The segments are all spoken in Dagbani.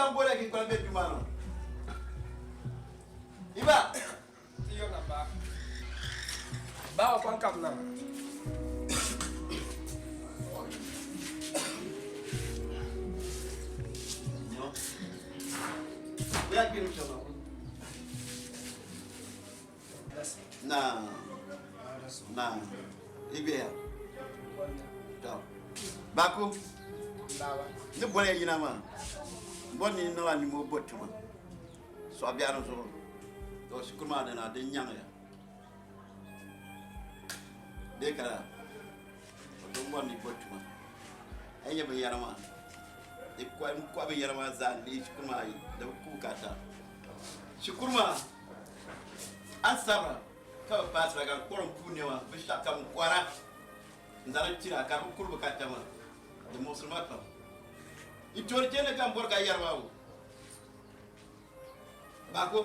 kam boliya ka yi kpalim be duu maa ni ŋɔ. Iba! Ti yɔna ba. Baa o kɔŋ kam na. Na na ibeya to bako ni boli ya yina maa n bɔri ni niŋla nimo bo tuma Sɔɣu biɛɣu ni zuɣu to shikuru maa dina din nyaŋya bee ka laa o tom bɔri ni bo tuma a yi nyɛ binyɛra maa di kɔhi binyɛra maa zaa n leei shikuru maa di bi ku bukaata shikuru maa a ni sabira ka bi paasira ka n kɔrim puu niɛma binshɛɣu kam n kɔhira n zaŋdi tira ka di bi kuri bukaata maa di muɣisiri ma pam n toori chɛndi ka n bɔri ka yɛri maa o Baako,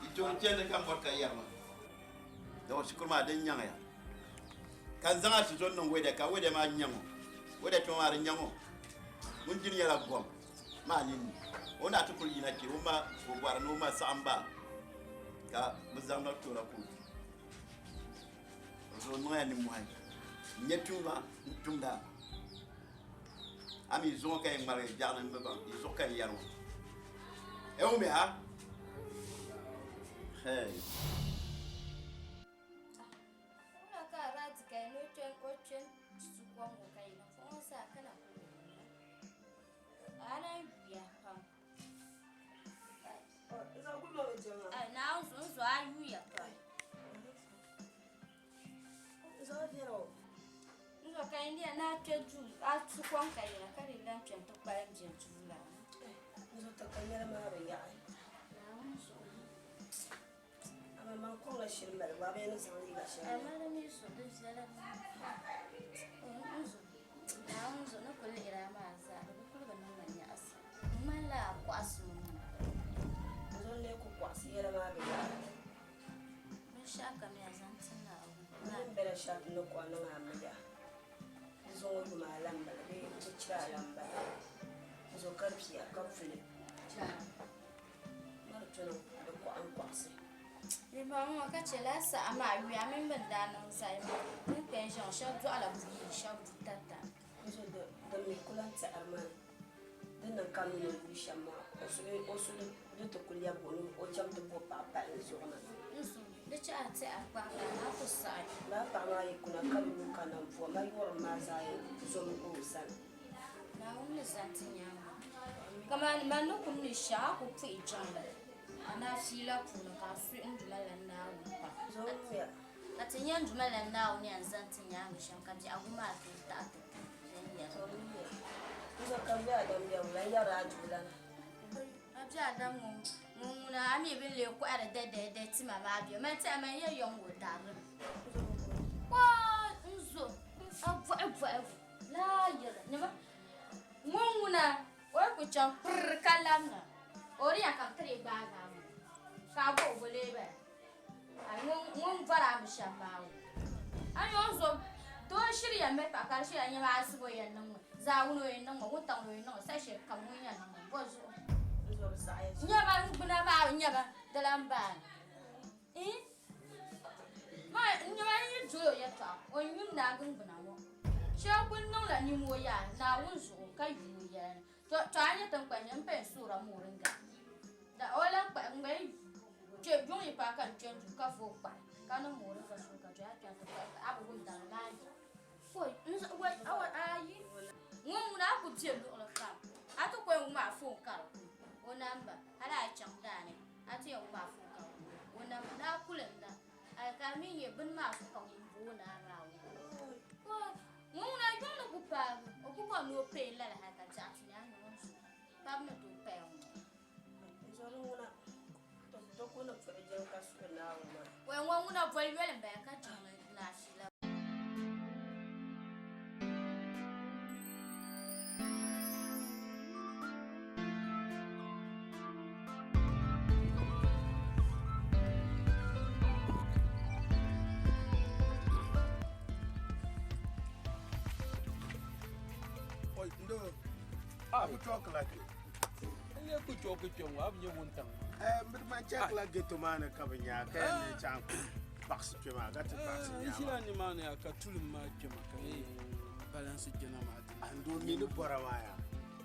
yi toori chɛndi ka m bɔri ka yɛri ma. Dama shikuru maa din nyaŋya ka n zaŋ a tuzo niŋ wɛda ka wɛda maa nyaŋ o. Wɛda tuma maa di nyaŋ o. Ŋun dini nyɛla gom maa ninni. O ni daa ti kuli yina kpe o ma ka o bɔri ni o ma saɣim ba ka bɛ zaŋ na toora ka o di. O zuɣu niŋya nimmɔhi n-nyɛ tuuma n-tumda. A mi zuŋɔ ka yi ŋmaligi biɛɣuni m-bi baŋ yi zuɣu ka n yɛri ŋɔ. E wummi ha? Hey. Wula ka a daa ti ka yi ni o kpe o kpe nti kom ŋɔ ka yi niŋ fo ŋɔ zaa ka na kuli a lan yuya pam. Naawuni zuɣu n zuɣu a yuya pam. N zo ka India ni a kpe duu a tu kom ka yina ka di lan kpe nti kpalim be duu la. N zo ti ka nɛli maa bi yaɣi. Naawuni zuɣu. Amaa man kɔŋla shili mali gba a bi yɛn ni zaŋ liiga shɛli. A mali mi zo di viɛla. N zo Naawuni zuɣu ni kuli lihiri a maa zaa di bi kuli bi niŋ ma nyaɣisim. N ŋmanila a kɔɣisi ŋɔ maa. N zo n lee ku kɔɣisi yɛla maa bi yaɣi. Binshɛɣu kam yaa zaŋ ti Naawuni. N ni bela shɛli din ni kɔhi niŋ a miya, n zaŋ o yuma a la m-bala bee n chira a la m-bala. N zo ka bia ka puli ŋa di tu ni di kɔhi n-kɔɣisi. Di bɔŋɔ ŋɔ ka chɛ lala saha maa yuya mini bɛ ni daa niŋ zali maa, di ni kpe n-ʒe ŋɔ shɛba dɔɣila buyiyi shɛba butata. N zo din mi ku lan tɛhiri ma ni di niŋ ka m min o yuui shɛm maa, o suhu di ti kul lɛbigi o ni o chaŋ ti bo paɣa pahi n zuɣu na. N zo, di chɛ a tɛha kpahi ka a ku saɣi. Lala paɣa maa yi kuna ka bɛ lu ka nam pua, ma yɔrim maa zaa yɛn zomi pa o sani. Naawuni ni zani ti nyaaŋa. Kamani man ni kul mi shɛm, a ku puhi jiŋli a nafiila puuni ka a suhi n Duuma lan Naawuni pam. Zomiya. Ka ti nya n Duuma lan Naawuni yɛn zani ti nyaaŋa shɛm, ka biɛhigu maa tooi taɣi ti viɛnyɛla. Zomiya. N zo ka bɛ Adam biɛhigu lan yɛri a duulana. A bia Adam ŋun ŋuna a mi bɛ ni lee kɔhiri dɛdɛdɛ tima maa bɛ mali tɛha man yɛli yɔŋ o tarimi. Kɔɔ n zo a bɔhi bɔhigu laa yiri nima ŋun ŋuna o yi ku chaŋ kpirr ka labina o di yɛn ka bɛ tiri gbaagi a ŋɔ ka a bɔh o bo lee bala a ŋun bɔri a mi shɛm maa ŋɔ a ni o zo doo shiri yɛn mali paɣa ka di shiri yɛn nyɛ maa asiba o yɛn niŋmi zaawuni o yɛn niŋmi wuntaŋ ni o yɛn niŋmi saha shɛli kam ŋun yɛn niŋmi bɔ zuɣu nyɛma n gbuna maa nyɛma di lan baani Nyɛma n yi doli o yɛtɔɣa o ni yuun naagi n gbuna ŋɔ shɛli kuli niŋla nimoo yaa Naawuni zuɣu ka yu o yɛla ni to a nyɛ tin kpahi n paya suhura moringa da o lahi kpahi n gba yi kpe yuŋ yi paai ka n kpe n duu ka vooi kpahi ka niŋ moringa suhu ka doya kpɛri ti kpahi a bi wum daŋ maa yi ayi ŋun ŋuna a ku be luɣuli kam a ti ko yɛn wum a foon ka di ku o namba hali a yi chaŋ daani a ti yɛn wum a foon ka di ku o namba ni a kuli n na ka di mi nyɛ bini maa zuɣu ka ŋun booni a maa wum ŋun ŋuna yuŋ ni ku paagi o ku bɔri ni o pay lala hali ka biɛɣu ti nyaangi ŋun zuɣu pabu ni tooi paya ŋɔ. Wai ŋɔ ŋuna boli yoli m-bala ka jiŋli laafee la. Oi, ndo. Ah, ku chok like. lee ku chɛ o ku kpe ŋɔ, a bi nya wuntaŋ maa. Eh, bɛ man chɛkila ghetto maa ni ka bɛ nya ka yɛn ni chaŋ baɣisi kpe maa ka ti baɣisi N nya ʒila maa. nimaani ya ka tulim maa kpɛma ka yi balansi jina maa dini. An doo mi ni bɔra maa ya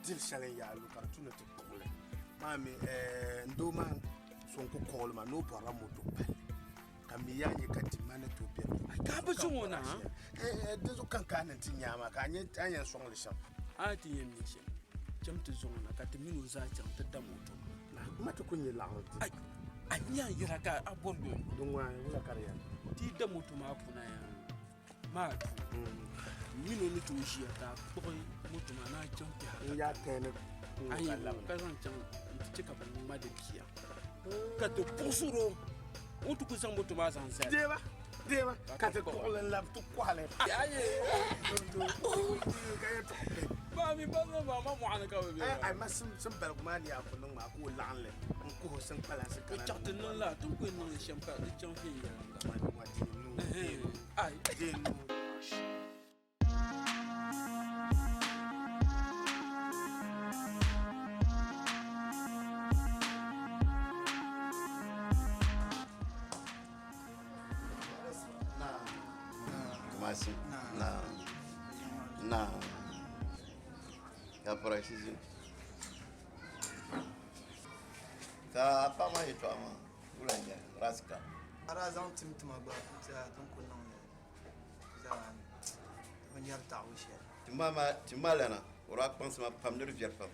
diri shɛli n yaa lu ka di tu ni ti kpuɣili maa mi eh, n doo maa so n ku kɔɣili ma ni o bɔrila moto palli ka mi yaa nyɛ ka dimma ni tooi bɛ Ka bi zaŋ o na ha? Eh, eh, di zuɣu ka n kana ni ti nya maa ka a nyɛ a yɛn sɔŋ li shɛm. A ni ti yɛn mi shɛm, cham ti zaŋ o na ka ti mini o zaa chaŋ ti da moto maa. Ma ti ku nyɛ laɣiri di. Ai, a nya yɛra ka a bɔri yoli. Di ŋmaai wula ka di yɛn? Ti da moto maa kuna yaa maa duu. Mini o ni tooi ʒiya ka a kpuɣi moto maa ni a chaŋ ti ha. N yaa tɛni A ka yi labina. ka zaŋ chaŋ nti chɛ ka bɛ ŋma di bia ka ti puɣisir o, o ni ti ku zaŋ moto maa zaŋ zali. Deema, deema, ka ti kpuɣili n-labi ti kɔhili. Ka yɛn tuɣi bɛ. Ba mi ba zaŋ ba ma mɔɣuni ka bɛ be Eh, maa. ai ma sim sim baligu maa ni yaa ku niŋ maa ka o laɣim li n kuhi sin kpalansi O kana chaɣ ti niŋ la, ti ni ku yɛn niŋ li shɛm ka di chaŋ viɛnyɛliŋga. Ma ma dee nuu, dee nuu, Ai. dee nuu. Kumasi. Na. Na. Ka parashi Ka paɣa maa yɛltɔɣa maa wula n-nyɛ Rasika. A daa zaŋ tim tima gba zaa din kuli niŋ li zaa o nyari taɣibu shɛli. Tim maa lana o daa kpaŋsi ma pam ni di viɛli pam.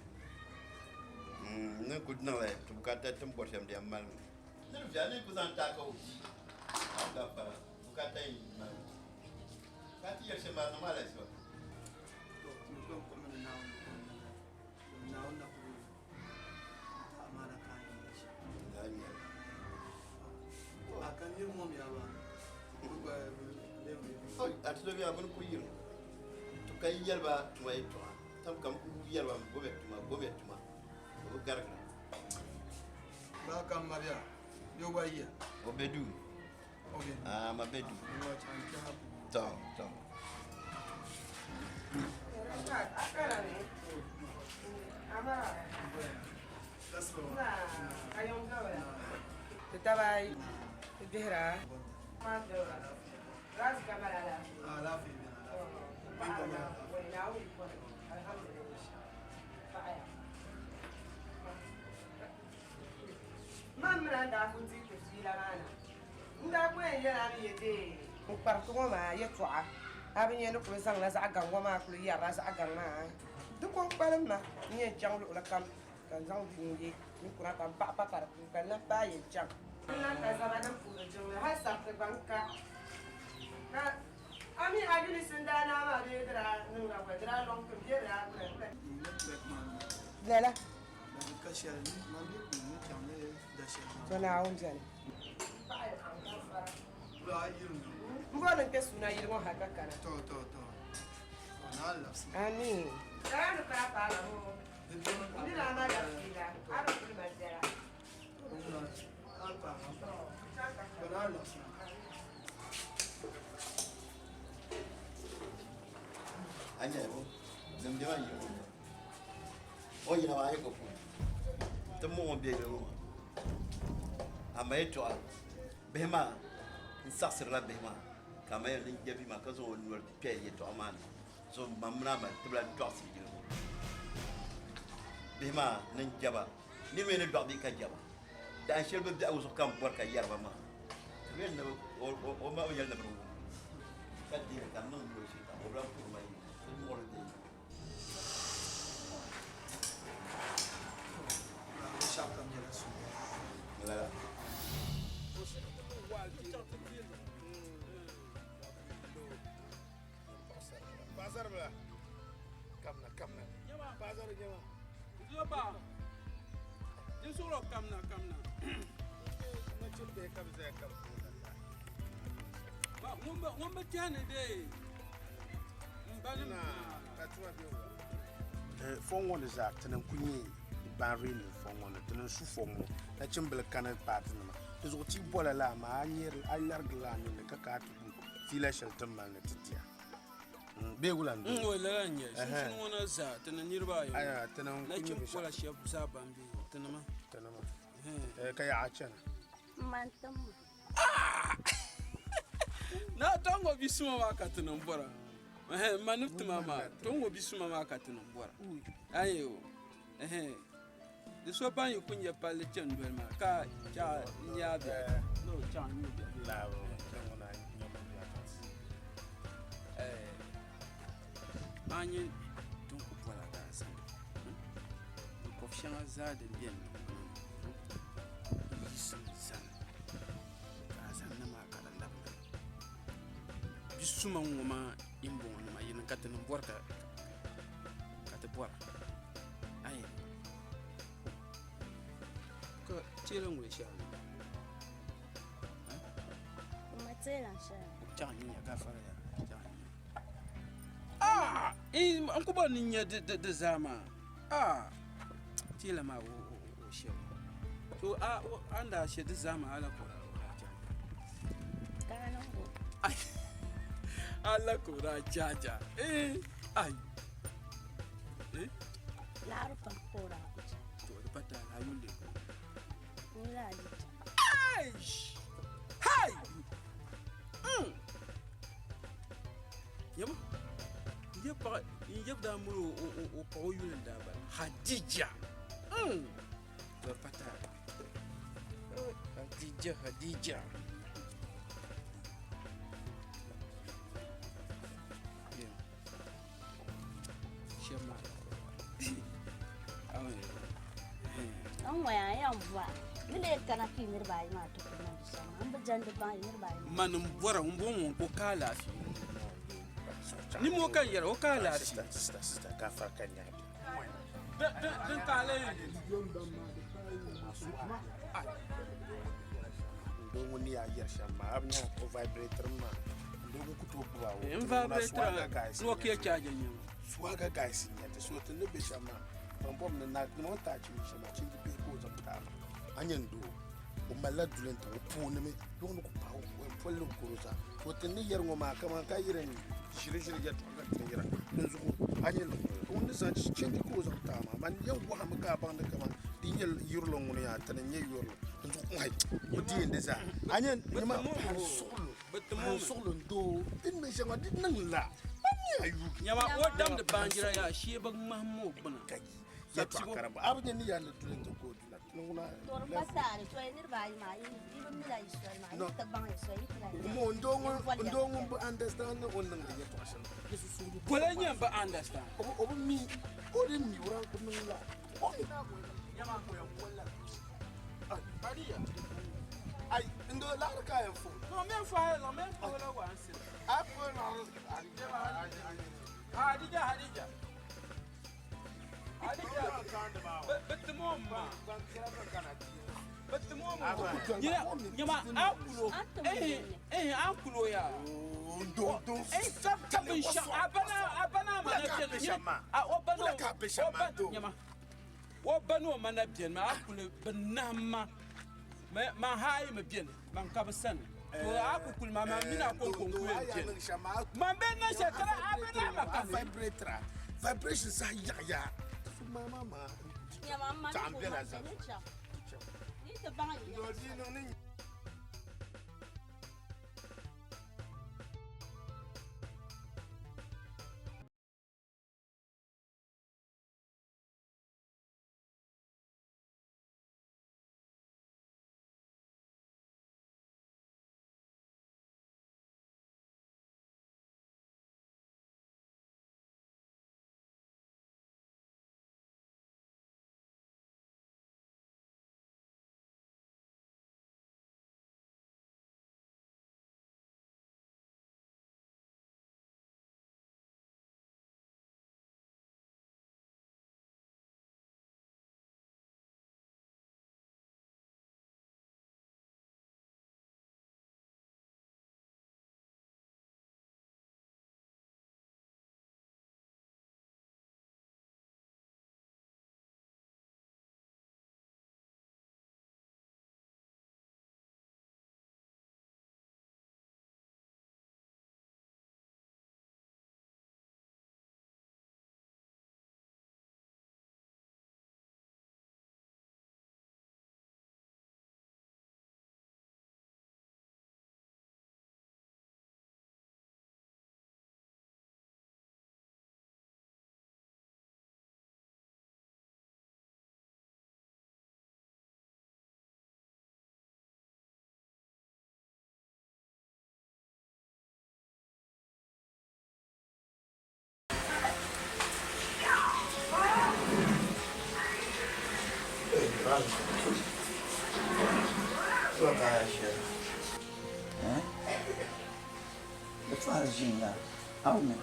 N ni kuli niŋli ti bukaata ti ni bɔri shɛm di yɛn malimi. Ni di viɛli ni ku zaŋ taai ka o di a bi gafara bukaata yi malimi. Ka ti yɛli shɛm maa niŋ maa lahi siba. To ti mi kpɛm kuɣu mi ni Naawuni ni kuli niŋ li. Naawuni na kuli taɣi maa na ka a yɛn shɛm. Daa nyɛli. A ka niriba ŋɔ mi a ba? Bɛ gba bɛ Oi, a ti lobi a bini ku yiri. To ka yi yɛli ba tuma yɛltɔɣa. Tam kam ku yɛli ba gomiya tuma, gomiya tuma. Bɛ bi garigira. Ba ka m mabia, bɛ o gba yiya? O be duu. O be duu. Ah, ma be duu. N gba chaŋ kpɛha puuni. Tɔ, tɔ. Ti taba ayi, ti gbihira. Man mini a ni daa pun dii ti fiila maa na, n daa ku yɛn yɛl a mi yɛde n kpariti ŋɔ maa yɛtɔɣa. A bi nya ni kuli zaŋla zaɣ gaŋ ŋɔ maa kuli yɛrila zaɣ gaŋ maa. Di ko n-kpalim ma n yɛn chaŋ luɣili kam ka n zaŋ bia n-ye n kuna ka m paɣi pa ka di puuni ka n lan paai yɛn chaŋ. N lan ka zaba din puhiri jiŋli hal sabiti gba n-ka. Ka a mi a yuli Sindaa Naa maa bee di daa niŋla gba, di daa lɔŋ tim bee di daa gula gula? Lala. To Naawuni beni. M bɔri ni n kpe suuna yili ŋɔ hal ka kana. Amii. Lala ni paai paai la ŋɔ, n ni daa mali la fiila, a bi kuli ma viɛla. A nyɛ o dimdi maa yi ŋɔ o yina maa yi ko puuni ti muɣi bɛ yili ŋɔ maa a ma yɛltɔɣa bihi maa n saɣasirila bihi maa ka a ma yɛli ni n jɛ bia maa ka zaŋ o noli kpɛ yɛltɔɣa maa ni so ma mini a ma tibila dɔɣisi yili ŋɔ bihi maa ni n jɛba niriba ni dɔɣi bihi ka jɛba dahin shɛli bi biɛhigu zuɣu ka n bɔri ka yɛriba maa o ma o yɛli ni bi di wum ka deeri ka n niŋ noli shee ka o bi lahi puhiri ma yili di muɣiri deei. Lala. Paɣasaribila, kamina, kamina. Paɣasari nyɛma. Zoba, din suɣulo kamina, kamina. Nachimbihi ka bɛ zaya ka bɛ puuni la. Ba, ŋun bi tɛhi ni dee, n ba ni Na, ka tuma be o. Fɔŋ ŋɔ ni zaa, ti ni ku nyɛ banri nim fɔŋ ŋɔ ni, ti ni su fɔŋ ŋɔ, nachimbili kani paati nima. Di zuɣu ti bɔla la, amaa a nyɛri, a lɛrigila a ninni ka ka a ti ku fiila shɛli ti ni mali ni ti diya. Bee wula n-doli? O lala n-nyɛ. Sunsuuni ŋɔ na zaa, ti ni niriba ayi ŋɔ. Aya, ti ni ku nyɛ Nachim binshɛɣu. bɔla shɛba zaa ban be ŋɔ. Tinima. Tinima. Eh, ka yaɣa chana. Man timma. Na to ŋɔ bi suma maa ka ti niŋ bɔra. Ɛhɛn, ma ni tima maa, to ŋɔ bi suma maa ka ti niŋ bɔra. Ayo. Ɛhɛn. Di so ban yi ku nyɛ palli chani doli maa ka chaɣ n-nya a bia. No, chaɣ n-nya o bia. Laabo, chaŋ ŋɔ na nyɛ mo bia. Eh, maa nyɛ din ku bɔra ka a zani. N kɔb shɛŋa zaa din beni ni yiɣisim zani ka a zani ni maa ka di labina. Bi suma ŋɔ maa yin bɔŋɔ nima yini ka ti niŋ bɔri ka ti bɔra. Ayi ka teela ŋɔ shɛli ni. Ma teela shɛli. Chaŋ nyinya gafara ya. Chaŋ nyinya. Ah, n ku bɔri ni n nya di zaa maa. Ah, teela maa o shɛli. So a a ni daa shɛ di zaa maa ala ka o daa chaja. Kana ko. Ala ka o daa chaja. Eh, ai. Eh? Laɣiri pam ka o daa ku chaŋ. To di pa taali a yuli ko. N yuli Adija. Aish! Hey! Yaba, n yɛ paɣa, n yɛ daa mali o paɣa o yuli n daa bala. Hadija. To di pa taali. Hadija, Hadija. Shɛba maa. N ŋɔya n yɛn bɔra ni lee kana ka yi niriba ayi maa ti ku niŋ di shɛm maa n bi jɛndi baŋ yi niriba ayi maa. Mani n bɔra ŋun bɔŋɔ ŋun ka o ka alaafee ni mo ka n yɛra o ka alaafee. Sister, sister, sister, gafara ka nyaɣi bia. Din ka ala yɛn N doo ŋun ni yaa yɛri shɛm maa, a bi nya o vibrator maa. N doo ŋun ku tooi gbubi a o. N vibrator Nokia charger n-nyɛ ma. Swagger guys n-nyɛ ti. So ti ni be shɛm maa, ban bɔbi ni na, ni o ni taai chinji shɛm maa, chinji bihi ka o zaŋ taai ma. A nya n doo, o malila duli n-tiŋ, o puuni mi, yuŋ ni ku paai o, o polli goro zaa. So ti ni yɛri ŋɔ maa kaman ka yiri ʒiri ʒiri yɛltɔɣa ka ti ni yɛra. Dinzuɣu a nya ŋun ni zaŋ chinji ka o zaŋ taai maa, man yɛn wɔhimi ka a baŋ ni kaman di nyɛ yurili ŋuni yaa, ti ni nyɛ yurili. Dinzuɣu ŋahi, o deei di zaa. A nya nima paɣa suɣulo n doo, di ni niŋ shɛm maa di niŋ la. Man mi a yugi. Nyama o damdi baanjira yaa shee bi ŋmahim o gbuna. Yɛltɔɣa karimba, a bi nya ni yaa ni duli n-ti ka o duna. To di pa taali, to yi niriba ayi maa, yi bi mila yi soli maa, yi ti baŋ yi soli, yi ti lahi Mo n doo ŋun bi understand ni o niŋdi yɛltɔɣa shɛli. Bɔla nyɛ n bi understand. O bi mi, o di mi o ku niŋ la. O mi. Ai, n doo laɣiri ka a yɛn fo. No, me fo a la, me fo la wa n siri. A fo laɣiri. Hadija, Hadija. Hadija. Bi timo ma. Bi timo ma. Nyina, nyama a kulo. Eh, eh, a kulo ya. Ndo, ndo. Eh, ka ka bin sha. Abana, abana ma na biɛni. A o bana. Wula ka bi shɛm maa do. Nyama. O bana o ma na biɛni ma a kulo bi nahim ma. Ma hayi mi biɛni, man ka bi sani. To a ku kuli ma, ma mina ko ko ku yɛn biɛni. Man bɛ na shɛ kala abana ma ka ni. Vibrator. Vibration saha yaɣaya. Ma ma ma. Nyama n ma Chaɣ ni n bela ko zaa. ma ni chaŋ. Yi ti baŋ yi Ndo di niŋ ni Yɛltɔɣa ʒini ya, a wummi.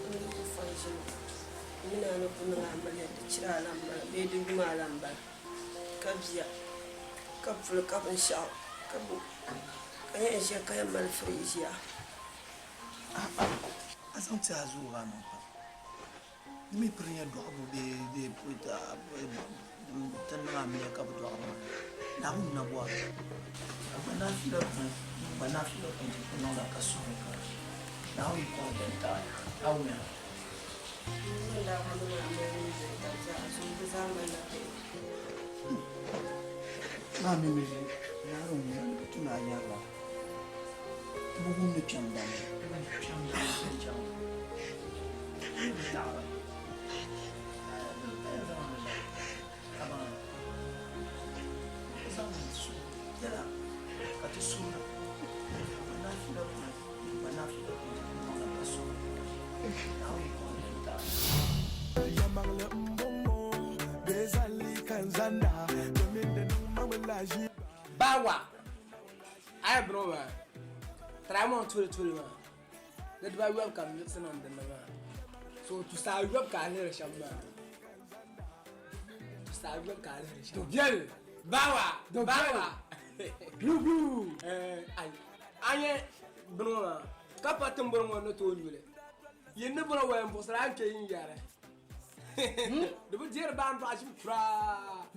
N ni ku fa ʒini m mini a ni ku niŋ amiliya di chira a la m-bala bee di yuma a la m-bala, ka bia, ka puli, ka binshɛɣu, ka bo, ka yɛn ʒiya ka yɛn mali firii ʒiya. A zaŋ ti a zuɣu maa niŋ pam. Di mi piri nyɛ dɔɣibu bee ti niŋ amiliya ka bi dɔɣi maa. Naawuni na bɔri. A gba naafila kuni, n gba naafila kuni ti ku niŋda ka suhiri ka Naawuni yi kɔŋ din taɣi a wumya. N daa ku niŋ amiliya mini doli tab zaa zuɣu bɛ zaa ŋmanila bihi. Maa mi mi Naawuni wumya ni bɛ tum a yɛrila. Ti bi wumdi kpiɔŋ dali, kpiɔŋ dali n chaŋ bi taɣira. Ka ti suhira ka naafila kuni ka naafila kuni ti niŋda ka suhira Naawuni kɔŋ din taɣi. Yɛlimaŋli m-bɔŋɔ bee zalli ka n zanda domin di niŋ ma mi lahiʒiba. Bawa a yi bini maa try maa tuli tuli maa di diba yɔbu ka miɣisi niŋ dinni maa so tusa ayɔbu ka a lihiri shɛm maa tusa ayɔbu ka a lihiri shɛm. Biɛli bawa bawa blue blue ayi a nyɛ bini ŋɔ maa ka pa tiŋbini ŋɔ ni tooi nyuli yin ni bini waya n buɣisiri a ni kpɛ yin yɛri di bi deeri baa n dɔɣi ʒim kuraa.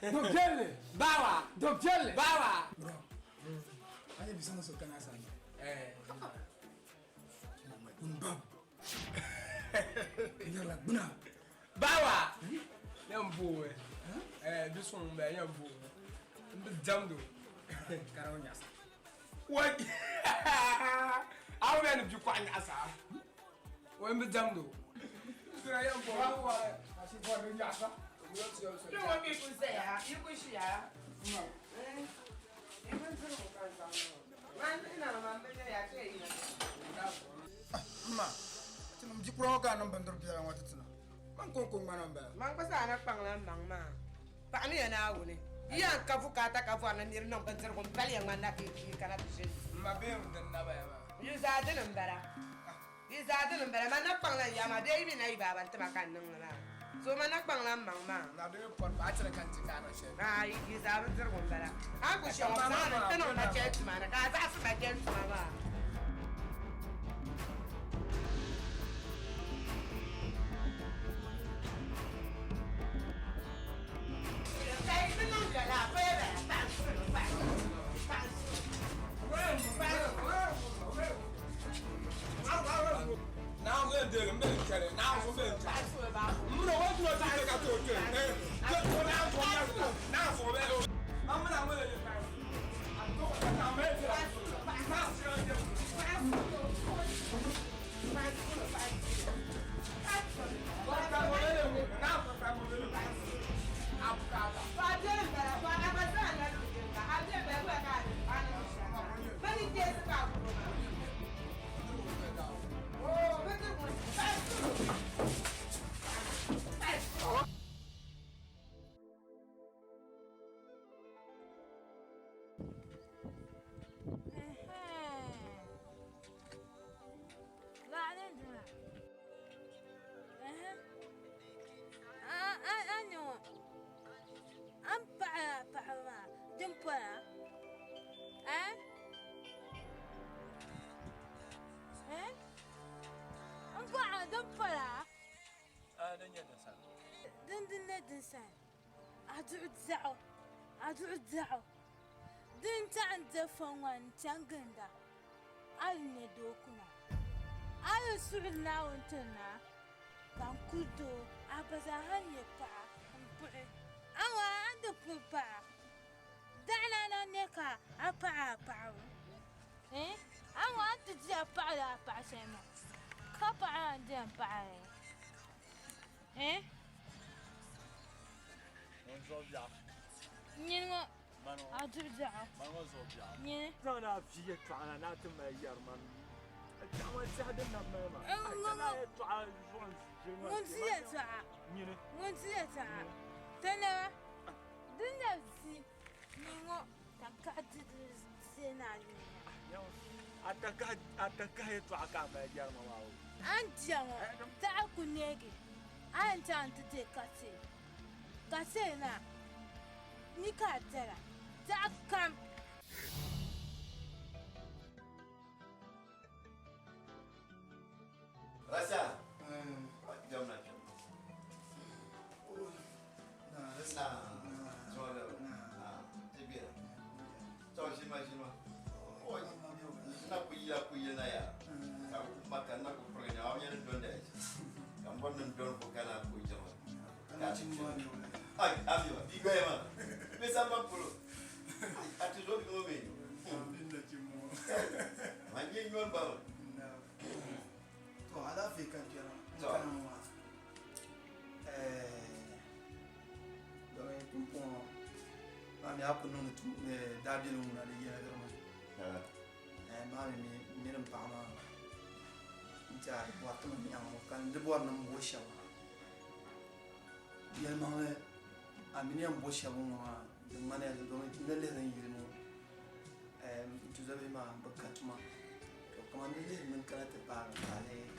Do viɛlli. Bawa. Do viɛlli. Bawa. Bro. A nyɛ bisama so kana sani. N bab. N yɛrila gbuna. Bawa. Yɛn booi. Bi suŋ n bala yɛn booi. N bi diɛmdi o. Ka di nyaɣasa. Wai. A bɛ ni bi kɔɣa nyaɣasa. Wai n bi diɛmdi o. Sira yɛn booi. A si bɔri di nyaɣasa. Kpe ŋɔ mi ku zaya, yi ku ʒiya. Yi bindirigu ka n zaŋ ŋɔ. Man na man bi nya ya ka yi na. Mma, tinim di kura ŋɔ ka a niŋ bindiri biɛla ŋɔ ti tina. Man kɔŋko ŋmana m-bala. Man gba zaa na kpaŋla m maŋ maa. Paɣimiya Naawuni. Yi yɛn ka bukaata ka bɔri ni nir niŋ bindirigu m-pali ya ŋmanila ka yi kana ti ʒini. Mma bee n din nabaya maa. Yi zaa dini m-bala. Yi zaa dini m-bala. Man na kpaŋla n yaa maa bee yi mi na yi baaba n-ti ma ka n niŋ li maa. So man na kpaŋla m maŋ maa. Na di mi pɔri pa a chɛli ka n ti ka a niŋ shɛli. Aai, yi zaa bindirigu m-bala. A ni ku shɛŋa zaŋ li n-ti niŋ machɛli tuma ni ka a zaɣisi machɛli tuma maa. a nyuya. A takahi yɛltɔɣa ka a mali jɛrima maa o. A ni diya ŋɔ, daɣu ku neegi a yɛn chaŋ nti deei katee. Katee naa, ni ka a dala daɣu kam. Rasa. Jamna kpɛm. Na. Zuwa da. Ti bira. To shi ma shi ma. Oi. Na ku yi ku yi na ya. Ka ku maka na ku fura nya wa nya don da. Ka mbon nan don ko kana ku jama. Ka ci Ai, ami wa bi gbe ma. Me sa ma polo. Ati zo bi mo me. Ma nye nyon ba. To alaafee ka n kpɛra n kana ŋɔ maa domi pumpɔŋɔ maa mi a ku niŋdi daabilim ŋuna di yɛligiri mi maa mi mini n paɣa maa n tiɛha di bɔri ti mi nyaŋbu ka n di bɔri ni n bo shɛba yɛlimaŋli a mi ni yɛn bo shɛba ŋɔ maa di ŋmanila domi n ni lihiri n yili ŋɔ n tuzobihi maa bi ka tuma to kamani di lihiri mini kana ti paagi ka a lee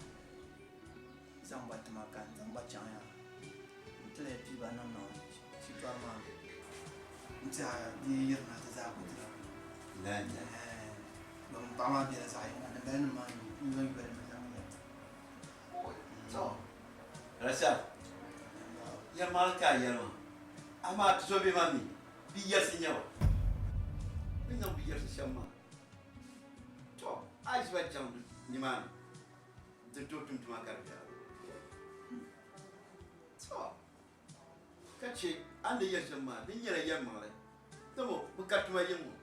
zaŋ ba tima ka n zaŋ ba chaŋ ya n ti lee pii ba niŋ niŋ shitɔri maa ni n tiɛha di yi yirina ti zaa ku dira domin paɣa maa bela zaɣ yiŋga ni bala nim maa n zaŋ yoli mi zaŋ yɛli. Rashad, yɛlimaŋli ka a yɛli maa, amaa tuzobihi maa mi bi yɛlisi n-nyɛ ba. Bɛ ni niŋ bi yɛlisi shɛm maa. Tɔ! A yi ʒiba chaŋ nimaani nti tooi tum tuma ka di viɛla. Tɔ! Ka chɛ a ni yɛli shɛm maa, di nyɛla yɛlimaŋli, dama bɛ ka tuma yiŋ ŋɔ.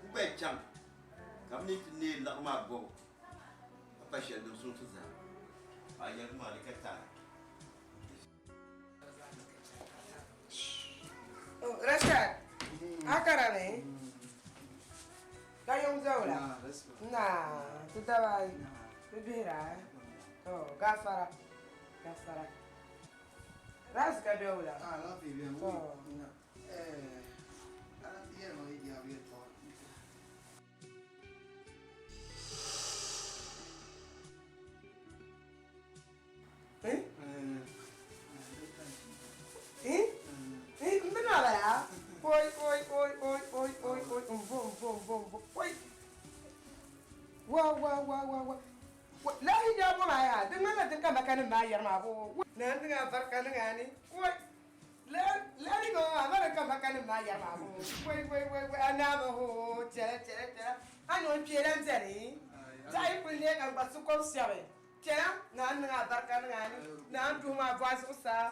N gba yi chaŋ ka bɛ ni ti neei liɣiri maa bɔbu, ka pa shɛli din suŋ ti zaa. A yɛligu maa di ka taali. Rashad, a karami ka yiŋ zawula na ti daba ti bihira to gafara gafara ras ka be wula to. Oi, oi, oi, oi, oi, oi, oi, mbo, mbo, mbo, mbo, oi. Wa, wa, wa, wa, wa. Lahi daa bɔ maa yaa, di ŋmanila din ka makanim maa yɛri maa bo. Naa niŋ a barika niŋ a ni. Oi, lahi ŋɔ maa, ma din ka makanim maa yɛri maa bo. Woi, woi, woi, woi, a naama hoo, chɛla, chɛla, chɛla. A ni o kpee lan beni. Zaɣ yi kuli neei ka n gba su kom shɛbi. Chɛla, naa niŋ a barika niŋ a ni. Naa n-duhi maa bɔhi zuɣusaa.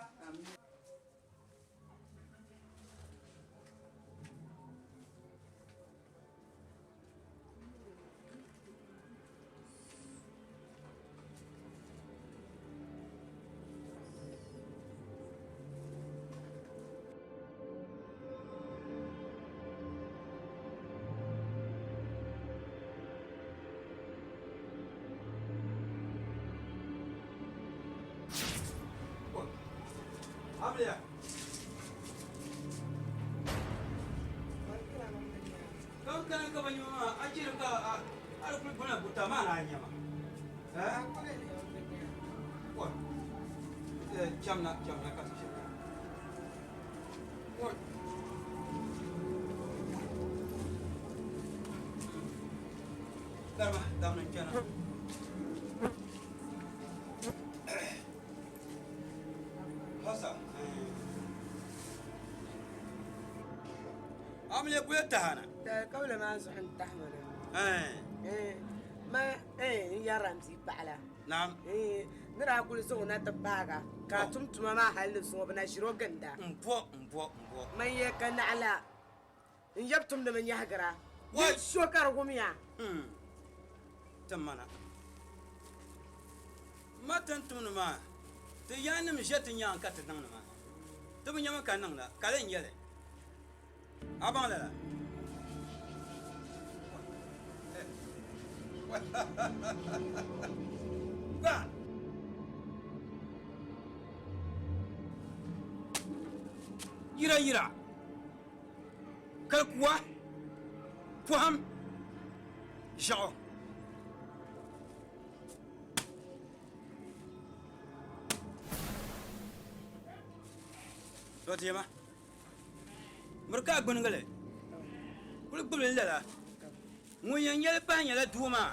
Amiliya. Ka kana ka ba nyama maa a cheri ka a a di kuli bɔna buta maa na a nyama. Eh? Wa. Eh, chamna chamna ka ti shɛli. Wa. Darma, damna n-chana. Hausa. Amiliya kuya tahana. Kabila maa zuɣu n tahi ma na. Ma n yɛrila n bia paɣa la. Naam. Ni daa kuli zaŋ o na ti paaga ka a tum tuma maa hali ni zuŋɔ bi na ʒiri o ginda. N bo n bo n bo. Man yɛ ka naɣila n yab tumdimi nyɛhigira. Di so ka di wumya. Ti mana. Ma ti ni tumdi maa, ti yaannim ʒe ti nyaaŋa ka ti niŋdi maa. Ti bi nyami ka niŋda, ka di n-nyɛ li. A baŋ lala? Gba! Yira yira, kalikuwa, pɔhim. Ʒiɛɣu. To deema. Miri ka a gbinigi li. Kuli gbubi li lala. Ŋun yɛn nyɛli pahi nyɛla doo maa.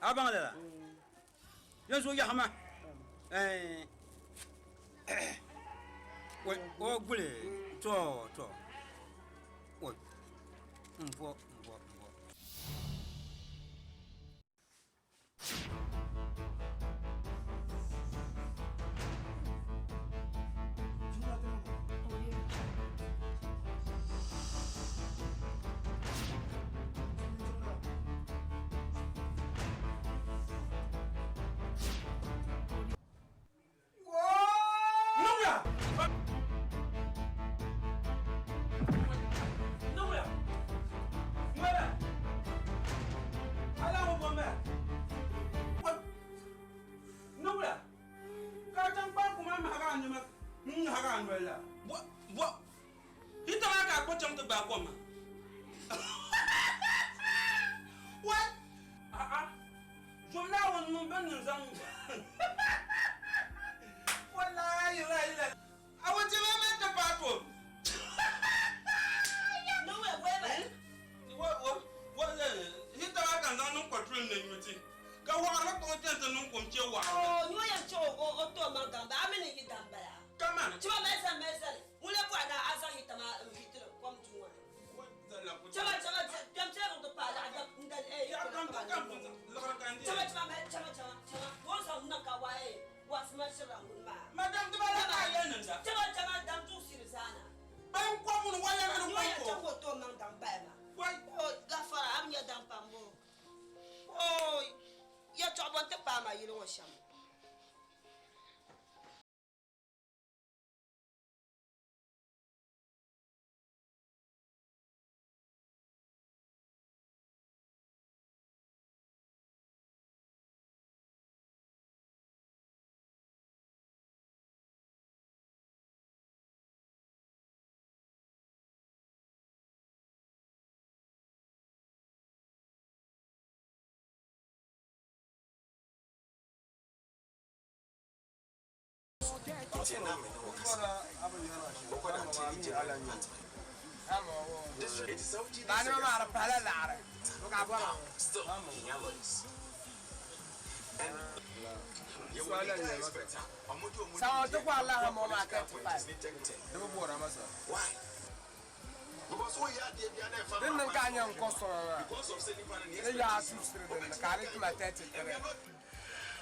A baŋ lala? Yanzu yaɣama. Eh. O guli to to. Oi. Mbo mbo mbo. Din niŋ ka a nya n-kɔstɔma maa ni yaa suusiri din ni ka a di tima 33.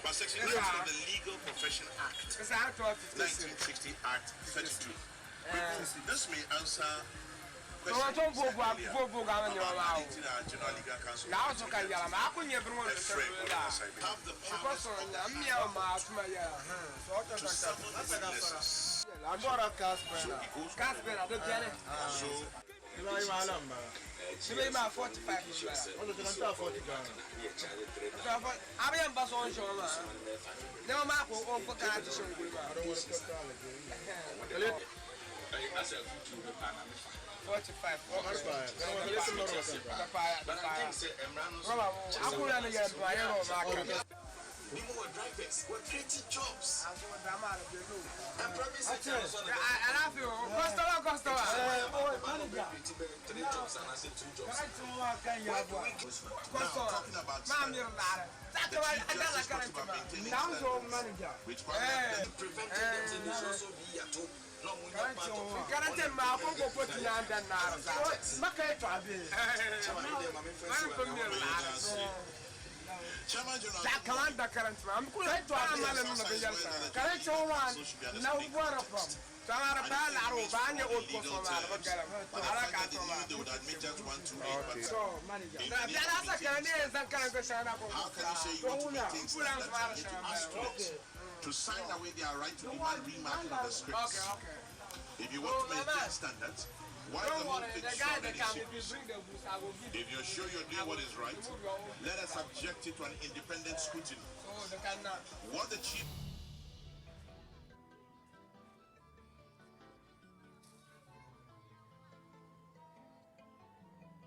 By Section 19 of the Legal Profession Act, 1960 Act 32. This may answer Tɔŋɔ tɔŋ bo bo bo bo ga mi nɛma maa o. questions our General Legal Council. Laa so ka yɛla maa a ku nyɛ bini ŋɔ ni ti la. N kɔstɔma nya n miya maa tuma yɛla. To summon the witnesses. Gas bɛna di bɛni. Di bɛ maa 45 n bala. A bɛ yɛn ba sɔŋ shɛŋa maa. Nɛma maa ka o gbubi kana ti shɛŋ guli maa. 45. A ku la ni yɛn ba yɛrɛ o maa kani. Alaafin o, customer customer. Customer. Maa miri laɣiri. Zaɣ kaba a dala karanti maa. Karante maa ko ko ko ti naan dan naara zaa. Mani pun miri laɣiri. Zaɣ kaba da karanti maa. N ku a mali niŋdi binyɛri shɛŋa. Karanti maa na bɔri pam. Tɔŋari paa laɣiri o baa nyɛ old customer maa di bi galim. Ala ka a tɔ maa. So, manager. Biɛla asa kana ne yɛn zaŋ karanti shɛŋa na ko. How can you say you want to maintain N pula n standards maari and yet you shɛŋa ask bala. students to sign away their right to demand remarking of the scripts? Okay, okay. If you want to Oh, maintain Mama. standards, why the Don't whole worry, thing the guy shrouded that in come, if you secrecy? bring the books, I will give If you're sure you're doing what is right, let us subject it to an independent scrutiny. So the can now. What the chief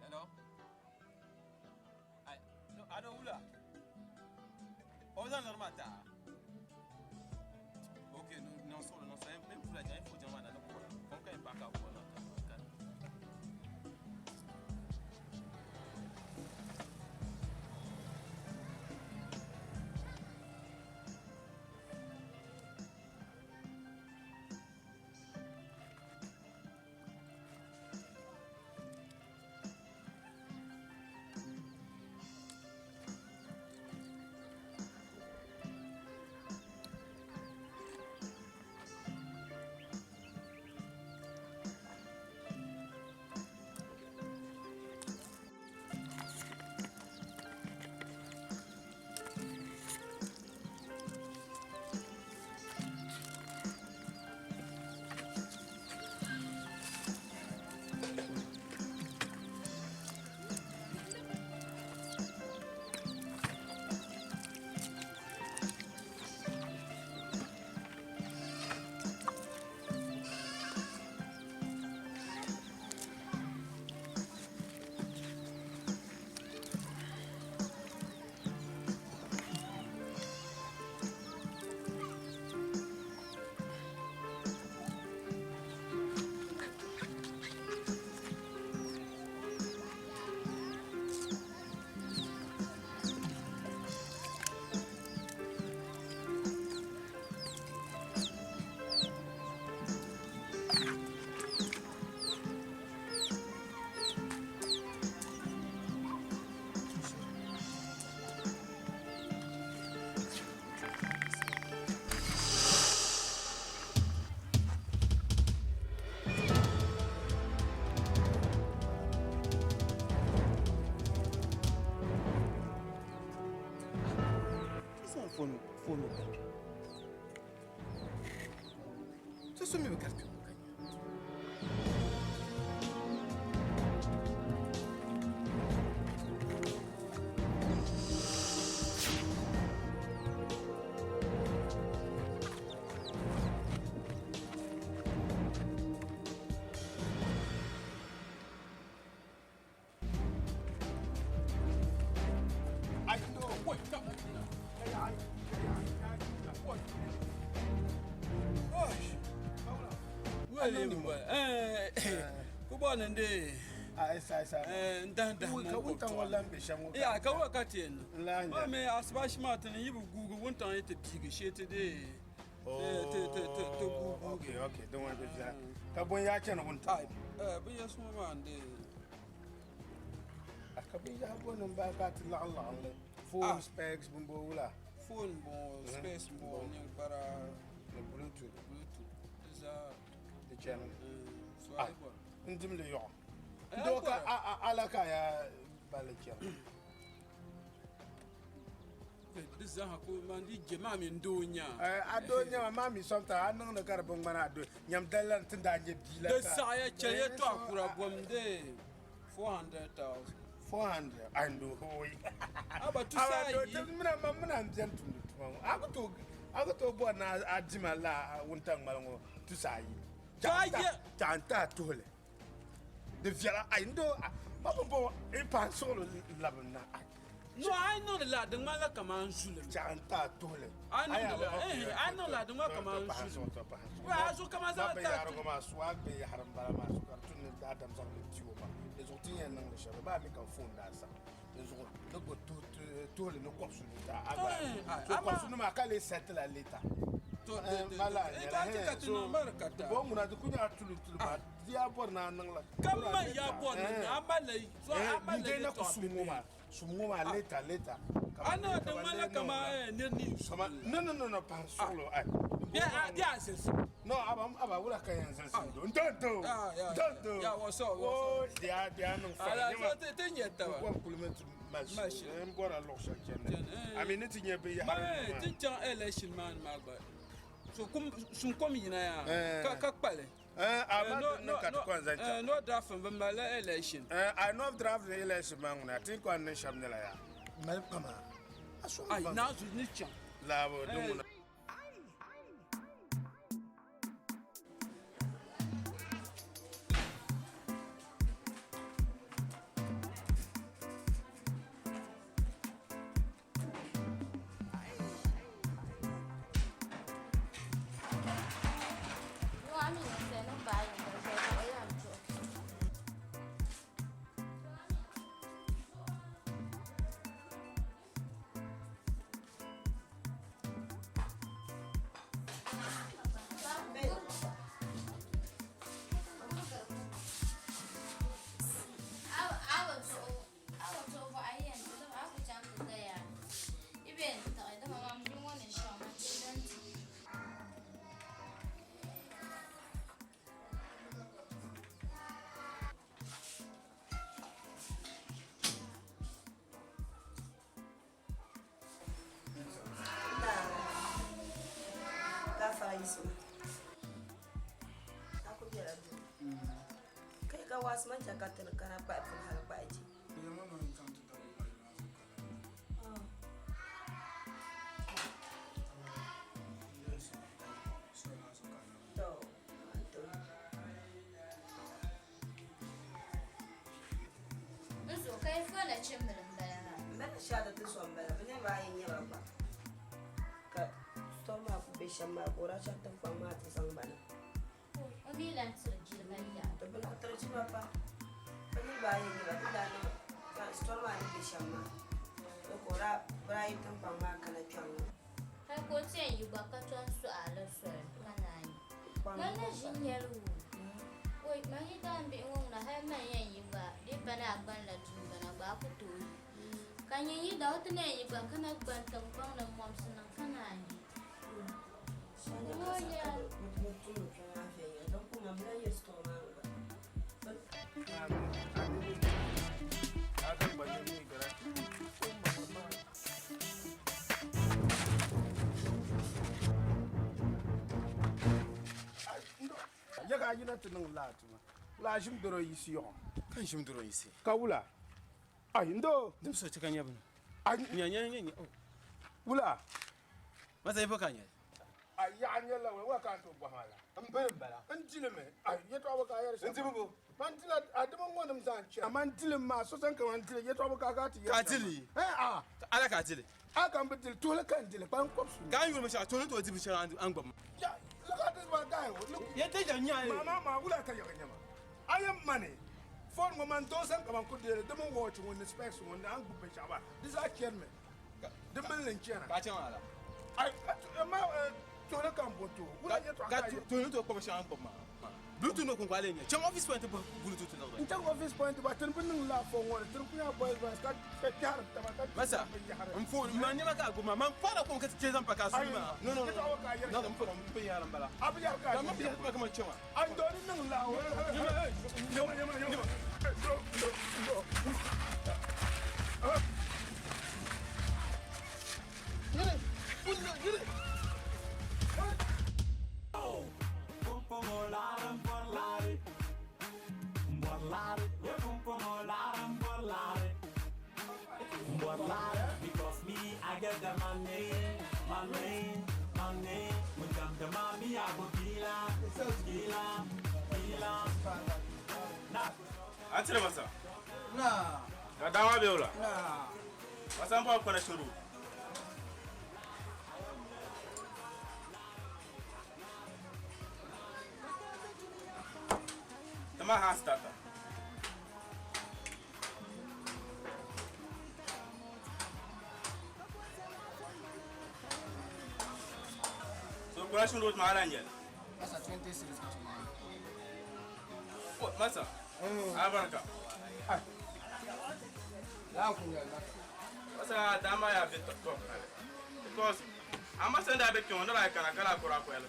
Hello? Ai, A do wula? O zaŋ liɣiri maa ti a? Ok, niŋ suɣulo, niŋ suɣulo. Bɛ ni pula jiŋa, yi puhi jiŋa maa na ni kɔra. Kom ka yɛn paɣi ka a kɔri niŋ tiŋ maa kani. Phone ka kpɛ so so mi bi kari kpɛ ŋɔ ka nya. Ya ka wa ka ti yɛn niŋ maa mi asibashi maa ti ni yi bi guugi wuntaŋ yi ti piigi shee ti dee ti ti ti ti guugi. Okay, din wani bi viɛla ka bɔ n yaa chani wuntaŋ. Binyɛri suma maa n dee. Ka binyɛra bɔ nim bahi ka ti laɣim laɣim li phone specs bin bɔ wula. Phone bɔŋɔ specs bɔŋɔ ninkpara. Ni bluetooth. Bluetooth di zaa. Di chani. So a yi bɔri. N dimli yɔɣu. Doo ka ala ka yaa balli chani. Di zaaha ku man di je maa mi n doo nya. A doo nya maa mi sometimes a niŋdi ka di bi ŋmani a doo nyam dalila ti daa nyɛ bia la. Di saɣaya chɛ yɛtɔɣa kura bom de 400,000. 400 and hoi. Aba tusa ayi. Aba mina ma mina n biɛni tumdi tuma ŋɔ. A ku tooi a ku tooi bɔri ni a dima la wuntaŋ ŋmali ŋɔ tusa ayi. Chaɣ n tahi tuhili. Di viɛla ayi n doo ma bi bɔŋɔ i pahi suɣuli labi na. No a yi niŋdi la di ŋmanila kaman zuli. Chaɣ n tahi tuhili. A yi niŋdi la eh a yi niŋdi la di ŋmanila kaman zuli. A zuɣu kaman zaŋ tahi. Binyaharigu maa swag binyahari n bala maa so ka di tu ni daadam zaŋ li ti o maa di zuɣu ti ni yɛn niŋdi shɛli baa mi ka foon daa saɣim di zuɣu ni gbubi tuhili ni kɔbisinu ta a gba so kɔbisinu maa ka lee sɛtila later. To Bo ŋuna di ku nyɛla tuli tuli maa di yaa bɔri ni a niŋ la. Ka man yaa bɔri ni a mali so a mali la yɛltɔɣa sum ŋɔ maa sum ŋɔ maa later later. A na di ŋmanila kaman nir ni su. No no no no pahi suɣulo ai. Bɛ a zilisi. No aba aba wula ka yɛn zilisi do ntonto ntonto. Ya what's up what's up. Di a di a niŋ fa. Ala so ti nyɛ taba. N bɔri kulimi ti mali su n bɔra luɣu shɛli chani. A mi ni ti nyɛ binyahari. Ti chaŋ election maa ni maa gba so kum sun kom yina yaa ka ka kpali. A ma niŋ ka ti kɔŋ zaŋ chaŋ. No draft bi mali election. A no draft election maa ŋuna ti kɔŋ niŋ shɛm nyɛla yaa mali kpama. A so Ai naazu ni chaŋ. Laabo din ŋuna. waasi man chɛ ka ti ni kana kpahi pini hali kpahi je. To, N zo ka yi fo nachimbili m-bala maa. M ba Nashada ti so m-bala, bɛ niriba ayi n-nyɛ ba gba. Ka store maa kuli be shɛm maa ka o daa chaŋ tiŋkpaŋ maa ti zaŋ ba na. O mi lan tiri jilima yaha. To bɛ lahi tiri jilima pam. Bɛ niriba ayi n-nyɛ ba, bɛ daa niŋ ka store maa ni be shɛm maa ka o daa bɛ daa yi tiŋkpaŋ maa kana kpɛŋ ŋɔ. Hali ka o ti yɛn yi gba ka tom suhi a li soli ka naan yi. Man na ʒi n-nyɛli wuu. Oi, man yi daan bihi ŋɔ ŋuna hali man yɛn yi gba di pa ni a gbanila duumbana gba a ku tooi yi. Ka nyin yi da o ti na yɛn yi gba ka na gbani tiŋkpaŋ ni m-mɔmsi niŋ ka naan yi. Ya ka yina ti niŋ laa tuma laa ʒim doro yisi yɔɣu ka n ʒim doro yisi ka wula ai ndo dim so chika nyɛbu ai nya nya nya nya wula masa ibo ka nyɛ ai yaɣa nyɛla wula wula ka n tooi bɔhi ma la n bini n bala n dilimi ai yɛtɔɣa bi ka a yɛri shɛm n dibi bo man dila a dimi ŋɔ nim zaŋ chɛ man dilim maa so sani ka man dili yɛtɔɣa bi ka a ka ti yɛri ka a dili eh a ala ka a dili a ka n bi dili tuhili ka n dili kpa n kɔbisi ka n yuli binshɛɣu tuhili tooi di binshɛɣu a ni gbubi ma ya look at this one guy look ya deja nya ma ma ma wula ka yaɣa nyɛma a yɛn mani phone ŋɔ man doo sani ka man ku dili di mini watch ŋɔ ni specs ŋɔ ni a ni gbubi binshɛɣu maa di zaa chɛni mi di mini li n chɛna ka a chɛ maa la ai ma tuhili ka n bo to wula yɛtɔɣa ka ka a yɛ tuhili tooi kpa binshɛɣu a ni gbubi maa Bluetooth no kun le nya. Chaŋ office point bɔ Bluetooth la. N chaŋ office point ba tini bi niŋ la phone ŋɔ ni tini ku nya boys boys ka ka kpɛhiri taba ka Masa n phone ma nɛma ka a gbubi maa man kpara kom ka ti chɛ zaŋ pa ka a suli maa. No no no. No n pɔra n binyahari n bala. A binyahari ka a Ka man binyahari maa ka man chɛ maa. A doo di niŋ la o. Nyɛma nyɛma nyɛma. No no no. Yiri yiri. Because me, I get the money, money, money. When come to mommy, I go kill her, kill her, kill her. A tiri masa. Na. Ka dama be wula. Na. Masa n bɔri connection road. Tama hand starter. So connection road ma ala nyɛli. Masa 20 series ka tuma. Oh, masa. Albarka. La kun ya la. Masa dama ya be top. Because amma sanda be kyo na kana kala kura ko yalla.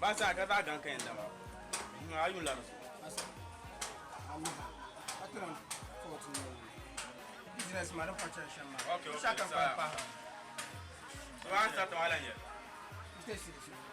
Ba sa ka ta gan kan dama. Ayun la rasu. Masa. Amma patron 14 business ma don kwace shan ma. Okay, okay. Sha kan sa. pa. So an start wala nyɛli. 20 series.